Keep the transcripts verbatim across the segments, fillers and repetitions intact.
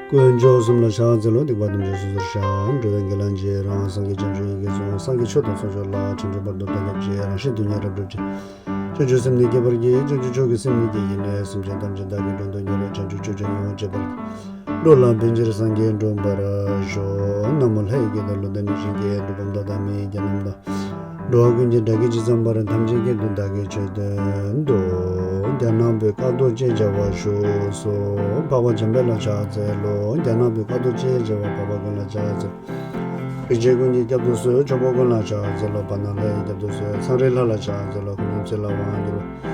དཀོན་མཆོག་གསུམ་ལ་ཕྱག་འཚལ་ལོ། སྡིག་པ་ཐམས་ཅད་སོ་སོར་བཤགས། འགྲོ་བའི་སྒྲིབ་པ་ཇི་ལྟར་བྱང་། སངས་རྒྱས་བྱང་ཆུབ་ཡི་གེ་གསུངས། སངས་རྒྱས་ཆོས་དང་ཚོགས་མཆོག་ལ། ཕྱིན་དྲུག་བར་དུ་བདག་སློབ་ཅིང་། རང་གཞན་དོན་གཉིས་རབ་བསྒྲུབ་ཕྱིར། བྱང་ཆུབ་སེམས་ནི་བསྐྱེད་པར་བགྱི། བྱང་ཆུབ་མཆོག་གི་སེམས་ནི་བསྐྱེད་བགྱིས་ནས། སེམས་ཅན་ཐམས་ཅད་བདག་གིས་མགྲོན་དུ་གཉེར། བྱང་ཆུབ་མཆོག་ཀྱང་ཡིད་འོང་སྤྱད་པར་བགྱི། འགྲོ་ལ་ཕན་ཕྱིར་སངས་རྒྱས་འགྲུབ་པར་ཤོག། ན་མོ། ལྷའི་སྐད་དང་ཀླུ་དང་གནོད་སྦྱིན་སྐད། འགྲོ་བ་དག་དང་མི་ཡི་སྐད་རྣམས་དང་། འགྲོ་བ་ཀུན་གྱི་སྒྲ་སྐད་ཇི་ཙམ་པར། ཐམས་ཅད་སྐད་དུ་བདག་གིས་ཆོས་བསྟན་ཏོ། རྒྱ་ནག་པོའི་བཀའ་བསྡུ་ཅེས་བྱ་བ་བཞུགས་སོ། འཕགས་པ་འཇམ་དཔལ་ལ་ཕྱག་འཚལ་ལོ། རྒྱ་ནག་པོའི་བཀའ་བསྡུ་ཅེས་བྱ་བ་འཕགས་པ་ཀུན་ལ་ཕྱག་འཚལ། རིགས་ཅན་ཀུན་གྱི་སྐྱབས་སུ་གསོལ། ཕྱོགས་པ་ཀུན་ལ་ཕྱག་འཚལ་ལོ། བར་སྣང་ལྷ་ཡི་སྐྱབས་སུ་གསོལ། མཚམས་རིགས་ལྷ་ལ་ཕྱག་འཚལ་ལོ། ཁམས་གསུམ་ཚེ་ལ་དབང་བསྒྱུར་བ།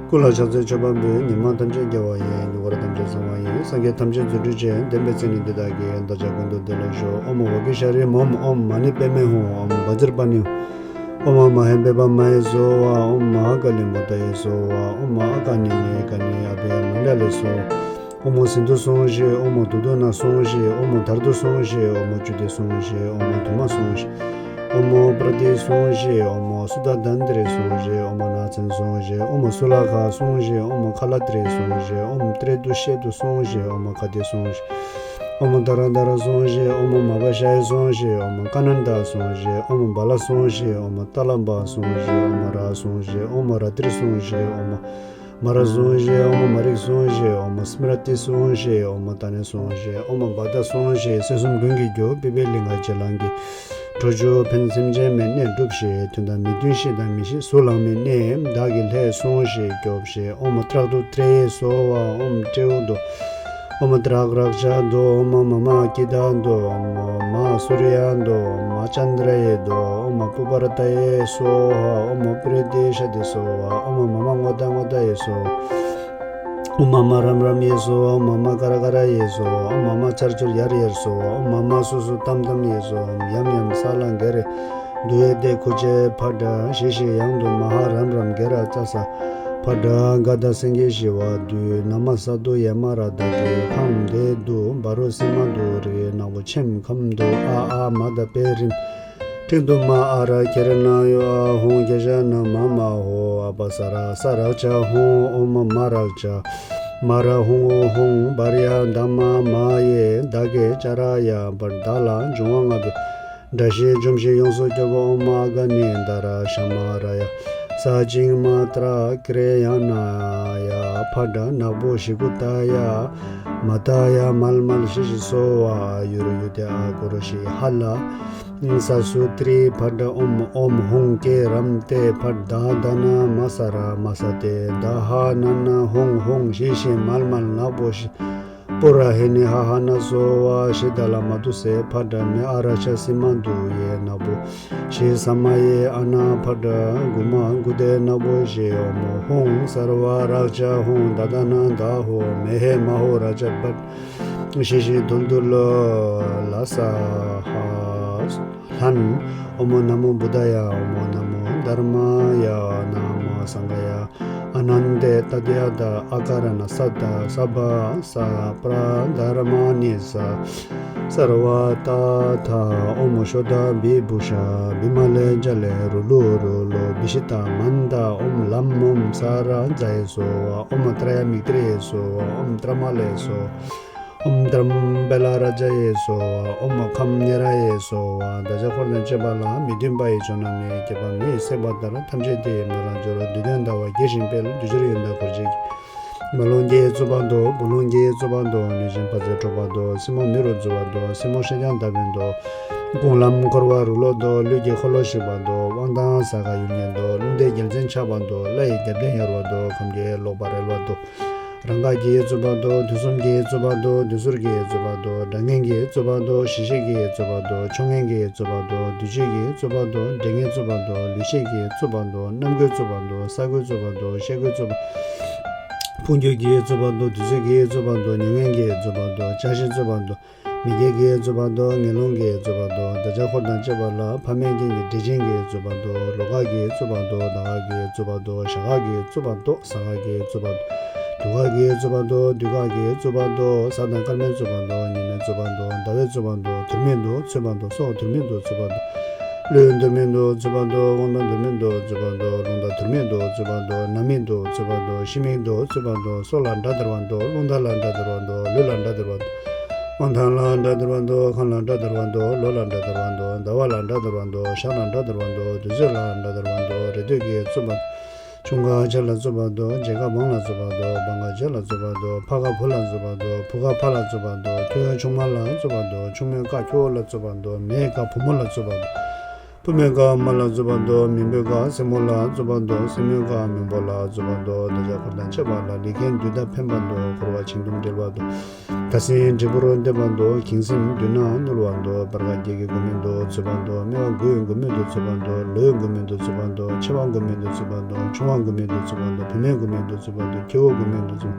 སྐུ་ལ་ཕྱག་འཚལ་མཆོད་པ་འབུལ། ཉོན་མོངས་ཐམས་ཅད་སྐྱེ་བ་ཡི། རྒྱུ་སྐར་ཐམས་ཅད་གསང་བ་ཡི། སངས་རྒྱས་ཐམས་ཅད་རྫུ་འཕྲུལ་ཅན། བདེན་པའི་མཚན་ཉིད་འདི་དག་གིས། བདག་ཅག་ཀུན་ཏུ་བདེ་ལེགས་ཤོག། ཨོཾ་ཝཱ་གི་ཤྭ་རི་ཧཱུྃ། ཨོཾ་མ་ཎི་པདྨེ་ཧཱུྃ། ཨོཾ་བཛྲ་པཱ་ཎི་ཧཱུྃ། ཨོཾ་མ་ཧེ་བི་པདྨ་ཡེ་སྭཱ་ཧཱ། ཨོཾ་མ་ཧཱ་ཀཱ་ལི་མུག་ཏ་ཡེ་སྭཱ་ཧཱ། ཨོཾ་མ་ཨ་ཀ་ནི་ནི་ཀ་ནི་ཨ་བྷྱ་མཎྜ་ལེ་སྭཱ་ཧཱ། ཨོཾ་སིནྡྷུ་སྭཱ་ཧཱ་ཞེས། ཨོཾ་དུ་དྷུ་ན་སྭཱ་ཧཱ་ཞེས། ཨོཾ་དྷར་དྷུ་སྭཱ་ཧཱ་ཞེས། ཨོཾ་ཅུ་ཏི་སྭཱ་ཧཱ་ཞེས། ཨོཾ་དྷཱུ་མ་སྭཱ་ཧཱ་ཞེས། ཨོཾ་པྲ་ཏི་སྭཱ་ཧཱ་ཞེས། ཨོཾ་སུ་དྷ་དྷན་ཏི་རེ་སྭཱ་ཧཱ་ཞེས། ཨོཾ་ནཱ་ཚན་སྭཱ་ཧཱ་ཞེས། ཨོཾ་སུ་ལ་ཁ་སྭཱ་ཧཱ་ཞེས། ཨོཾ་ཁ་ལ་ཏི་རེ་སྭཱ་ཧཱ་ཞེས། ཨོཾ་ཏྲེ་དུ་ཤེ་དུ་སྭཱ་ཧཱ་ཞེས། ཨོཾ་ཁ་ཏི་སྭཱ་ཧཱ་ཞེས། ཨོཾ་ཏ་ར་དྷ་ར་སྭཱ་ཧཱ་ཞེས། ཨོཾ་མ་བ་ཤ་ཡེ་སྭཱ་ཧཱ་ཞེས། ཨོཾ་ཀ་ནན་ད་སྭཱ་ཧཱ་ཞེས། ཨོཾ་བ་ལ་སྭཱ་ཧཱ་ཞེས། ཨོཾ་ཏ་ལ་བ་སྭཱ་ཧཱ་ཞེས། ཨོཾ་ར་སྭཱ་ཧཱ་ཞེས། ཨོཾ་ར་ཏི་རི་སྭཱ་ཧཱ་ཞེས། ཨོཾ་མ་ར་སྭཱ་ཧཱ་ཞེས། ཨོཾ་མ་རིག་སྭཱ་ཧཱ་ཞེས། ཨོཾ་སྨྲྀ་ཏི་སྭཱ་ཧཱ་ཞེས། ཨོཾ་ཏ་ནི་སྭཱ་ཧཱ་ཞེས། ཨོཾ་བ་ད་སྭཱ་ཧཱ་ཞེས། སྲིད་གསུམ་མགོན་གྱི་རྒྱུ། པི་པེ་ལིང་ག་བྱེ་གླང་གི་ཁྲོ་ཆུ་འཕེན། སེམས་ཅན་མི་གནས་སྒྲུབ་ཞིང་མཐུན། དང་མི་མཐུན་ཤེས་དང་མི་ཤེས་གཟུགས་ལ་མི་གནས། བདག་གི་ལྷའི་སྭཱ་ཧཱ་ཞེས་སྐྱོབས་ཤིག། ཨོཾ་ཏྲག་ཏུ་ཏྲེ་ཡེ་སྭཱ་ཧཱ། ཨོཾ་ཏྲེའུ་དུ། ཨོཾ་ཏྲག་རཀྵ་དུ། ཨོཾ་མ་མ་ཀི་ཏ་དུ། ཨོཾ་མ་སུརྱ་དུ། ཨོཾ་མ་ཙནྡྲ་ཡེ་དུ། ཨོཾ་མ་པུ་པ་ར་ཏ་ཡེ་སྭཱ་ཧཱ། ཨོཾ་མ་པུ་རེ་ཏེ་ཤ་ཏེ་སྭཱ་ཧཱ། ཨོཾ་མ་མ་མ་ངོ་ཏ་ངོ་ཏ་ཡེ་སྭཱ་ཧཱ། ཨོཾ་མ་མ་རམ་རམ་ཡེ་སྭཱ་ཧཱ། ཨོཾ་མ་མ་ཀ་ར་ཀ་ར་ཡེ་སྭཱ་ཧཱ། ཨོཾ་མ་མ་ཚར་ཚུར་ཡར་ཡར་སྭཱ་ཧཱ། ཨོཾ་མ་མ་སུ་སུ་ཏམ་ཏམ་ཡེ་སྭཱ་ཧཱ། ཨོཾ་ཡམ་ཡམ་ས་ལ་གེ་རེ་དུ་ཡེ་ཏེ་ཁུ་ཅེ་ཕཊ། ཞེ་ཞེ་ཡང་དུ་མ་ཧ་རམ་རམ་གེ་ར་ཙ་ས་ཕཊ། ག་ད་སེང་གེ་ཞི་བ་དུས། ན་མ་ས་དུ་ཡ་མ་ར་ད་གི་ཁང་དེ་དུ་བ་རུ་སི་མ་དུ་རི་ནག་པོ་ཆེམ་ཁམ་དུ་ཨ་ཨ་མ་ད་པེ་རིམ། ཁྲིག་ཏུ་མ་ཨ་ར་ཁེ་ར་ན་ཡོ་ཨ་ཧོང་གེ་ཞ་ན་མ་མ་ཧོ། ཨ་པ་ས་ར་ས་རག་ཅ་ཧོང་། ཨོ་མ་མ་རག་ཅ་མ་ར་ཧོང་ཨོ་ཧོང་། བར་ཡ་ད་མ་མ་ཡེ་ད་གེ་ཅ་ར་ཡ་བར་ད་ལ་འབྱུང་བ་ལྔ་པོ་དགྲ་ཤེས་འཇོམས་ཤིང་ཡོངས་སུ་སྐྱོབ་པ། ཨོ་མ་ཨ་ག་ནི་ད་ར་ཤ་མ་ར་ཡ་ས་ཅིང་མ་ཏྲ་ཀྲེ་ཡ་ན་ཡ་ཕཊ། ནག་པོ་ཞི་གུ་ཏ་ཡ་མ་ཏ་ཡ་མལ་མལ་ཞི་ཞི་སྭཱ་ཧཱ། ཡུ་རུ་ཡུ་ཏེ་ཨ་ཀུ་རུ་ཤི་ཧ་ལ། ས་སུ་ཏྲི་ཕཊ། ཨོཾ་ཨོཾ་ཧཱུྃ་ཀེ་རམ་ཏེ་ཕཊ། ད་ད་ན་མ་ས་ར་མ་ས་ཏེ་ད་ཧ་ན་ན་ཧཱུྃ་ཧཱུྃ། ཞི་ཞི་མལ་མལ་ནག་པོ་ཞི། པུ་ར་ཧི་ནི་ཧ་ཧ་ན་སྭཱ་ཧཱ། ཞི་ད་ལ་མ་དུ་སེ་ཕཊ། མེ་ཨ་ར་ཤ་སི་མ་དུ་ཡེ་ནག་པོ་ཞི། ས་མ་ཡེ་ཨ་ན་ཕཊ། གུ་མ་གུ་ཏེ་ནག་པོ་ཞི། ཨོཾ་ཧཱུྃ་སརྦ་རཀྵ་ཧཱུྃ། ད་ད་ན་ད་ཧོ་མེ་ཧེ་མ་ཧོ་ར་ཅ་ཕཊ། ཞི་ཞི་དུལ་དུལ་ལ་ས་ཧ་ལྷན། ཨོ་མོ་ན་མོ་བུདྡྷ་ཡ། ཨོ་མོ་ན་མོ་དྷརྨ་ཡ། ན་མོ་སངྒྷ་ཡ། ཨ་ནན་ཏེ་ཏདྱ་ཐཱ། ཨ་ཀ་ར་ཎ་སད་ད་སྦ་ས་པྲ་དྷརྨ་ཎི་ས་སརྦ་ཏ་ཐཱ། ཨོ་མོ་ཤོ་ད་བི་བྷུ་ཤ་བི་མ་ལེ་ཛ་ལེ་རུ་ལུ་རུ་ལོ་བི་ཤི་ཏ་མན་ད། ཨོ་མོ་ལམ་ཨོ་མོ་ས་ར་ཛ་ཡེ་སྭཱ་ཧཱ། ཨོ་མོ་ཏྲ་ཡ་མི་ཏྲི་ཡེ་སྭཱ་ཧཱ། ཨོ་མོ་ཏྲ་མ་ལེ་སྭཱ་ཧཱ། ཨོ་མོ་ཏྲམ་བེ་ལ་ར་ཛ་ཡེ་སྭཱ་ཧཱ། ཨོ་མོ་ཁམ་ཉེ་ར་ཡེ་སྭཱ་ཧཱ། བདག་ཅག་འཁོར་དང་བཅས་པ་ལ་མི་མཐུན་པ་ཡི་ཕྱོགས་རྣམས་ནས་བསྐལ་པ་མེ་ཡིས་བསྲེགས་པ་ལྟར་ཐམས་ཅད་དེ་ཡི་མེ་ལ་སྦྱོར། བདུད་དོན་ཟླ་བ་རྒྱས་ཤིང་སྤེལ། དུས་སྦྱོར་ཡོན་བདག་འཁོར་བཅས་ཀྱི། མ་ལོན་གྱིས་གཙོས་པ་དང་། བུ་ལོན་གྱིས་གཙོས་པ་དང་། གནོད་སྦྱིན་ཕ་ཚད་འཕྲོག་པ་དང་། སྲིན་མོ་མེ་རུ་རྫོགས་པ་དང་། སྲིན་མོ་ཧྲི་ལྕང་དག་པོ་དང་། སྐོང་ལམ་འཁོར་བ་རུ་ལོག་དང་། ལུས་ཀྱི་འཁོར་ལོ་ཞིག་པ་དང་། དབང་ཐང་ས་ག་ཡུལ་ཉན་དང་། རླུང་རྟའི་རྒྱལ་མཚན་ཆགས་པ་དང་། ལྷ་ཡི་རྒྱབ་རྟེན་ཡོར་བ་དང་། ཁམས་ཀྱི་ལོག་པ་རལ་བ་དང་། རང་འགག་གིས་གཙོས་པ་དང་། དུས་གསུམ་གྱིས་གཙོས་པ་དང་། དུས་ཟོར་གྱིས་གཙོས་པ་དང་། དགྲ་ངན་གྱིས་གཙོས་པ་དང་། ཞི་ཞི་གིས་གཙོས་པ་དང་། ཕྱོགས་ངན་གྱིས་གཙོས་པ་དང་། འདུས་བྱས་ཀྱིས་གཙོས་པ་དང་། འབྲེལ་ངན་གཙོས་པ་དང་། ལུས་བྱས་ཀྱིས་གཙོས་པ་དང་། རྣམ་ཀུན་གཙོས་པ་དང་། ས་བཀོད་གཙོས་པ་དང་། ཤ་བཀོད་གཙོས་པ། འཕོ་འགྱུར་གྱིས་གཙོས་པ་དང་། དུས་ཚོད་ཀྱིས་གཙོས་པ་དང་། མྱ་ངན་གྱིས་གཙོས་པ་དང་། བྱ་བྱེད་གཙོས་པ་དང་། མི་དགེ་གིས་གཙོས་པ་དང་། ངན་སློང་གིས་གཙོས་པ་དང་། བདག་ཅག་འཁོར་དང་བཅས་པ་ལ་ཕ་མའི་རྐྱེན་གྱིས་འདྲེ་ཆེན་གྱིས་གཙོས་པ་དང་། ལོག་འགག་གིས་གཙོས་པ་དང་། ད་འགག་གིས་གཙོས་པ་དང་། ཞག་འགག་གིས་གཙོས་པ་དང་། གཟའ་འགག་གིས་གཙོས་པ་དང་། དུས་འགག་གིས་གཙོས་པ་དང་། དུས་འགག་གིས་གཙོས་པ་དང་། གཟའ་དང་སྐར་མས་གཙོས་པ་དང་། ཉི་མས་གཙོས་པ་དང་། ཟླ་བས་གཙོས་པ་དང་། དུར་མེད་དུ་ཚོས་པ་དང་། སྲོག་དུར་མེད་དུ་ཚོས་པ་དང་། བློས་དུར་མེད་དུ་ཚོས་པ་དང་། དབང་ཐང་དུར་མེད་དུ་ཚོས་པ་དང་། རླུང་རྟ་དུར་མེད་དུ་ཚོས་པ་དང་། ནམ་མེད་དུ་ཚོས་པ་དང་། ཕྱི་མིག་ཏུ་ཚོས་པ་དང་། སྲོག་ལ་དགྲ་དར་བ་དང་། རླུང་རྟ་ལ་དགྲ་དར་བ་དང་། ལུས་ལ་དགྲ་དར་བ་དང་། དབང་ཐང་ལ་འགྲོ་དོར་བ་འདུག། ཁམས་ལ་འགྲོ་དོར་བ་འདུག། ལོ་ལ་འགྲོ་དོར་བ་འདུག། ཟླ་བ་ལ་འགྲོ་དོར་བ་འདུག། ཞག་ལ་འགྲོ་དོར་བ་འདུག། དུས་ཚོད་ལ་འགྲོ་དོར་བ་འདུག། རེ་ལྟོས་ཀྱིས་རྩུབ་པ་འདུག། བྱུང་ཁ་ཆེ་ལ་རྩུབ་པ་འདུག། མཇལ་ཁ་མང་ལ་རྩུབ་པ་འདུག། སྤང་ཁ་རྗེས་ལ་རྩུབ་པ་འདུག། ཕ་ཁ་བུ་ལ་རྩུབ་པ་འདུག། བུ་ཁ་ཕ་ལ་རྩུབ་པ་འདུག། ཁྱོ་ག་ཆུང་མ་ལ་རྩུབ་པ་འདུག། ཆུང་མའི་ཁ་ཁྱོ་བོ་ལ་རྩུབ་པ་འདུག། མའི་ཁ་བུ་མོ་ལ་རྩུབ་པ་འདུག། བུ་མོའི་ཁ་མ་ལ་རྩུབ་པ་འདུག། མིང་པོའི་ཁ་སྲིང་མོ་ལ་རྩུབ་པ་འདུག། སྲིང་མོའི་ཁ་མིང་པོ་ལ་རྩུབ་པ་འདུག། འདོད་ཆགས་འཁོར་དང་བཅས་པ་ལ་ལས་འགན་འདུས་མཐའ་འཕེན་པ་འདུག། འཁོར་བ་འཆིང་དུམ་སྒྲིལ་བ་འདུག། ད་སྲིན་འབྲས་བུར་འདེབས་པ་འདུག། གིང་སྲིན་མདུན་ན་བསྣུལ་བ་འདུག། སྤར་ཁ་རྒྱལ་གྱི་མགོ་མིང་འདུག། རྩུབ་པ་འདུག། སྨེ་བ་མགོའི་མགོ་མིང་དུ་རྩུབ་པ་འདུག། ལོའི་མགོ་མིང་དུ་རྩུབ་པ་འདུག། ཆེ་བ་མགོ་མིང་དུ་རྩུབ་པ་འདུག། ཆུང་བ་མགོ་མིང་དུ་རྩུབ་པ་འདུག། བུད་མེད་མགོ་མིང་དུ་རྩུབ་པ་འདུག། ཁྱེའུ་མགོ་མིང་དུ་རྩུབ།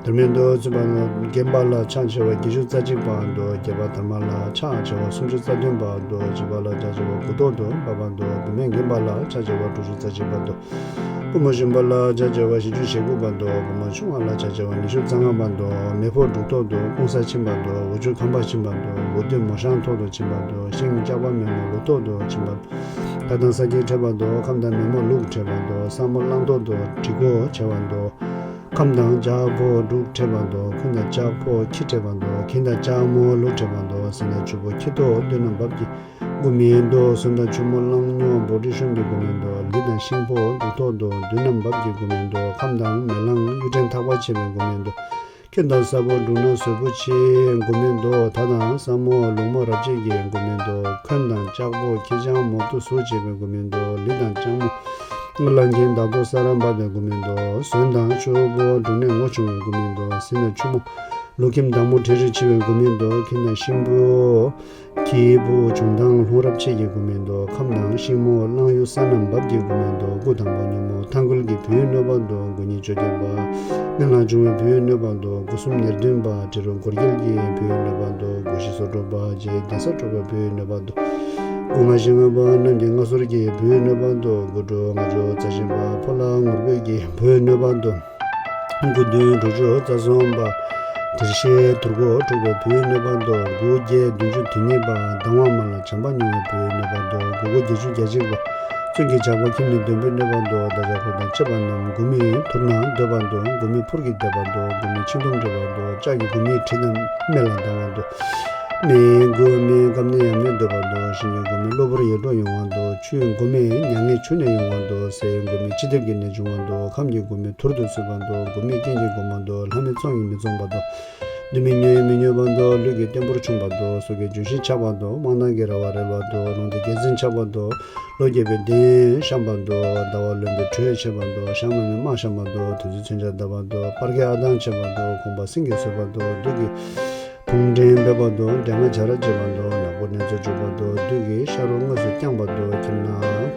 དར་མིང་དུ་རྩུབ་པ་འདུག། རྒན་པ་ལ་ཕྱག་ཆེ་བ་བརྒྱད་ཅུ་རྩ་གཅིག་པ་འདུག། རྒྱལ་པོ་དར་མ་ལ་ཕྱག་ཆེ་བ་སུམ་ཅུ་རྩ་བདུན་པ་འདུག། བྱིས་པ་ལ་ཕྱག་ཆེ་བ་དགུ་ཐོག་ཏུ་འབབ་པ་འདུག། བུད་མེད་རྒན་པ་ལ་ཕྱག་ཆེ་བ་དྲུག་ཅུ་རྩ་གཅིག་པ་འདུག། བུ་མོ་གཞོན་པ་ལ་ཕྱག་ཆེ་བ་བཞི་བཅུ་ཞེ་དགུ་པ་འདུག། བུ་མོ་ཆུང་བ་ལ་ཕྱག་ཆེ་བ་ཉི་ཤུ་རྩ་ལྔ་པ་འདུག། མེ་ཕོ་འབྲུག་ཐོག་ཏུ་ཀུང་ས་ཕྱིན་པ་འདུག། འུ་ཆུ་ཁམས་པ་ཕྱིན་པ་འདུག། འུ་སྟོད་མོ་ཤང་ཐོག་ཏུ་ཕྱིན་པ་འདུག། ཤིང་ལྕགས་པ་མེ་མོ་ལུག་ཐོག་ཏུ་ཕྱིན་པ་འདུག། ད་དང་ས་སྐྱིད་འཕྲད་པ་འདུག། ཁམས་དང་མེ་མོ་ལུག་འཕྲད་པ་འདུག། ས་མོ་གླང་ཐོག་ཏུ་གྲི་གོ་བྱེད་པ་འདུག། ཁམས་དང་ལྕགས་ཕོ་འབྲུག་འཕྲད་པ་འདུག། ཁུན་དང་ལྕགས་ཕོ་ཁྱི་འཕྲད་པ་འདུག། གིན་དང་ལྕགས་མོ་ལུག་འཕྲད་པ་འདུག། སྲིན་དང་ཆུ་ཕོ་ཁྱི་ཐོག་སྟོད་ན་འབབ་ཀྱི་མགོ་མིང་འདུག། ཟོན་དང་ཆུ་མོ་གླང་སྨྱོ་འབོ་ཏྲི་ཤོམ་གྱི་མགོ་མིང་འདུག། ལི་དང་ཤིང་ཕོ་འབྲུག་ཐོག་ཏུ་མདུན་ན་འབབ་ཀྱི་མགོ་མིང་འདུག། ཁམས་དང་མེ་གླང་གཡུ་ཕྲན་ཐག་པ་ཆད་པའི་མགོ་མིང་འདུག། ཁྱི་དང་ས་ཕོ་འབྲུག་ན་ཟོལ་པོ་ཆེའི་མགོ་མིང་འདུག། ད་དང་ས་མོ་ལུག་མོ་རབ་བྱེད་ཀྱི་མགོ་མིང་འདུག། ཁོན་དང་ལྕགས་ཕོ་ཁྱི་སྤྱང་མོ་ཏུ་ཟུག་བྱེད་པའི་མགོ་མིང་འདུག། ལི་དང་ལྕགས་མོ་གླང་གིན་བདག་ཏུ་ས་ར་འབབ་པའི་མགོ་མིང་འདུག། ཟོན་དང་ཆུ་བོ་འབྲུག་ནས་ངོ་ཆུང་བའི་མགོ་མིང་འདུག། སྲིན་དང་ཆུ་མོ་ལུག་ཁྱིམ་བདག་མོ་ཁྲི་རི་ཆེ་བའི་མགོ་མིང་འདུག། ཁྱི་དང་ཤིང་བུ་ཁྱི་བུ་བྱུང་དང་ལྷུང་རབ་ཆེ་གི་མགོ་མིང་འདུག། ཁམས་དང་ཤིང་མོ་གླང་གཡུ་ས་ན་འབབ་ཀྱི་མགོ་མིང་འདུག། དགུ་དང་པོ་ཉིན་མོ་ཐང་ཁུལ་གྱི་བུའི་གནོད་པ་འདུག། དགུ་གཉིས་བཅོ་བརྒྱད་པ་སྔོན་ལ་བྱུང་བའི་བུའི་གནོད་པ་འདུག། དགུ་གསུམ་ཉེར་བདུན་པ་དྲི་རོ་འགོར་རྒྱལ་གྱི་བུའི་གནོད་པ་འདུག། དགུ་བཞི་སོ་དྲུག་པ་རྗེས་གདན་ས་དྲུག་པའི་བུའི་གནོད་པ་འདུག། དགུ་ལྔ་བཞི་ལྔ་པ་གནམ་གྱི་མངའ་གསོལ་གྱི་བུའི་གནོད་པ་འདུག། དགུ་དྲུག་ལྔ་བཅུ་རྩ་བཞི་པ་ཕོ་ལྷ་ངུར་པོ་གྱི་བུའི་གནོད་པ་འདུག། དགུ་བདུན་དྲུག་ཅུ་རྩ་གསུམ་པ་དེར་ཤེས་དུར་ཁོ་འཁྲུགས་པའི་བུའི་གནོད་པ་འདུག། དགུ་བརྒྱད་བདུན་ཅུ་དོན་གཉིས་པ་སྡང་བ་མ་ལ་བྱམས་པ་མྱོང་བའི་བུའི་གནོད་པ་འདུག། དགུ་དགུ་བརྒྱད་ཅུ་གྱ་གཅིག་པ་བཙུན་གྱི་ཇག་པ་ཁྱིམ་ནས་འདོན་པའི་གནོད་པ་འདུག། ད་ཆ་ཁོ་དང་བཅས་པ་རྣམས་མགོ་མི་ཐུར་ན་སྡོད་པ་འདུག། མགོ་མི་ཕུར་གྱིས་བསྡད་པ་འདུག། མགོ་མི་ཆིང་དུམ་འདྲེས་པ་འདུག། ལྕགས་ཀྱི་མགོ་མི་གྲི་དང་སྨད་ལ་སྡང་བ་འདུག། མེའི་མགོ་མི་སྐམ་ནས་ཡང་མེ་སྡོད་པ་འདུག། ཞིང་གི་མགོ་མི་གློ་བུར་ཡེ་འདྲོག་ཡོང་བ་འདུག། ཆུའི་མགོ་མི་མྱ་ངན་ཆུ་ནས་ཡོང་བ་འདུག། སའི་མགོ་མི་ཕྱི་ལྡེབས་ཀྱི་ནད་འབྱུང་བ་འདུག། ཁམས་ཀྱི་མགོ་མི་ཐུར་དུ་གསོད་པ་འདུག། མགོ་མི་རྐྱེན་གྱིས་མགོ་མ་འདུག། ལྷ་མི་ཚོང་གིས་མི་བཙོང་བ་འདུག། འདུ་མི་མྱོས་མི་མྱོས་པ་འདུག། ལུས་ཀྱི་བརྟན་པོར་ཆུང་བ་འདུག། སྲོག་གི་ལྗོན་ཤིང་ཆག་པ་འདུག། དམག་ནག་གི་ར་བ་རལ་བ་འདུག། རླུང་རྟའི་རྒྱལ་མཚན་ཆག་པ་འདུག། ལོ་རྒྱས་པའི་གདན་བཤམས་པ་འདུག། ཟླ་བ་རློན་པའི་དྲོད་ཆེ་བ་འདུག། ཞག་མ་མི་དམག་བཤམས་པ་འདུག། དུས་ཚོད་མཚོན་ཆ་བརྡབས་པ་འདུག། སྤར་ཁའི་ཨ་དང་ཆེ་བ་འདུག། གུང་པ་སེང་གེ་གསོད་པ་འདུག། བདུད་ཀྱི་བུང་འདྲེན་འབེབས་པ་འདུག། འདྲེ་ལྔ་བྱ་ར་བྱེད་པ་འདུག། ནག་པོ་ནེ་ཙོ་འཇུག་པ་འདུག། བདུད་ཀྱི་ཤ་རོ་དངོས་སུ་བརྐྱངས་པ་འདུག། ཁྱིམ་ནག་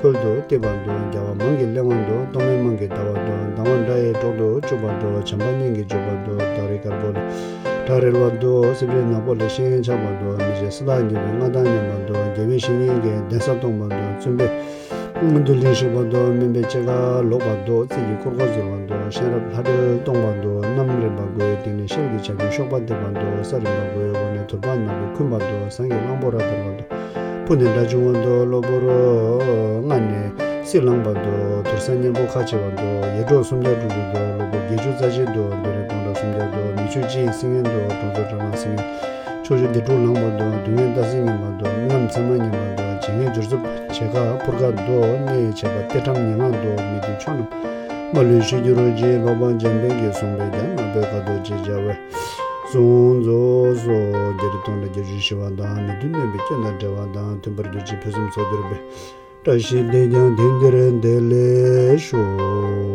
ཁོལ་དུ་གཏིབས་པ་འདུག། རྒྱལ་བ་མང་གིས་གླེང་བ་འདུག། གཏོར་མའི་དམག་གིས་བདའ་བ་འདུག། སྡང་བ་དགྲ་ཡི་གྲོགས་སུ་བཅུག་པ་འདུག། བྱམས་པ་གཉེན་གྱིས་འཇུག་པ་འདུག། བདག་རི་དཀར་པོ་ལས་བྲག་རལ་བ་འདུག། སེ་འབྲས་ནག་པོ་ལས་ཤིང་ཆག་པ་འདུག། མི་བྱེད་ས་བདག་ཉེས་པའི་མངའ་བདག་ཉམས་པ་འདུག། རྒྱལ་བའི་བཤེས་གཉེན་གྱིས་གདན་ས་སྟོང་པ་འདུག། བཙུན་པས་མདུན་ལེན་ཞུགས་པ་འདུག། སྨན་པས་སྐྱེ་རྒ་ལོག་པ་འདུག། རྩིས་ཀྱིས་མཁུར་མགོ་འཛུལ་བ་འདུག། གཤེན་རབ་ལྷ་འདྲེས་སྟོང་པ་འདུག། གནམ་རིམ་པ་དགུའི་སྟེང་ནས་ཤེལ་གྱི་ཆ་རྐྱེན་གཤོག་པ་འདེབས་པ་འདུག། ས་རིམ་པ་དགུའི་འོག་ནས་དུར་བ་ནག་པོས་འཁུན་པ་འདུག། ཟངས་ཀྱི་གླང་པོ་རྭ་དར་བ་འདུག། ཕུ་ནས་དགྲ་བྱུང་བ་འདུག། གློ་བུར་ལྔ་ནས་སྲི་ལངས་པ་འདུག། དུར་ས་གཉན་པོ་ཁ་ཕྱེ་བ་འདུག། ཡེ་འདྲོག་སུམ་བརྒྱ་དྲུག་ཅུ་འདུག། གློ་བུར་བརྒྱད་ཅུ་རྩ་གཅིག་འདུག། བདུད་རིགས་སྟོང་ཕྲག་སུམ་བརྒྱ་འདུག། མི་ཆོས་སྤྱི་ཡི་སྲི་ངན་འདུག། གྲོང་ཚོ་བྲག་ལང་སྲི་ངན། ཕྱོགས་བཅུ་སྡེ་དྲུག་ལངས་པ་འདུག། སྡུག་བསྔལ་ལྟ་སྲིད་ངན་པ་འདུག། སྨོན་ལམ་ཚད་མ་ངན་པ་འདུག། བྱེད་ངན་སྦྱོར་རྩུབ་བྱེད་ཁ་ཕུར་ཁ་འདུག། གནས་བྱེད་པ་གཏེར་ཁྲམ་ཉེ་ངག་འདུག། མི་སྡིག་ཕྱོགས་རྣམས་མ་ལུས་ཞི་འགྱུར་རོ་གཅིག། ལྷོ་པ་འཇམ་དཔལ་གྱིས་གསུངས་པའི་རྒྱ་ནག་པོའི་ཁ་དོག་ཅེས་བྱ་བའི་གསུང་རྫོགས་སོ། རྒྱལ་རིགས་སྟོང་ཕྲག་བརྒྱད་ཅུ་ཞི་བ་དང་། མི་མཐུན་གནོད་པའི་སྐྱོན་དང་བྲལ་བ་དང་། མཐུན་པར་གྱུར་ཅིང་ཕུན་སུམ་ཚོགས་གྱུར་པའི། བཀྲ་ཤིས་བདེ་ཀྱང་དེང་འདིར་བདེ་ལེགས་ཤོག།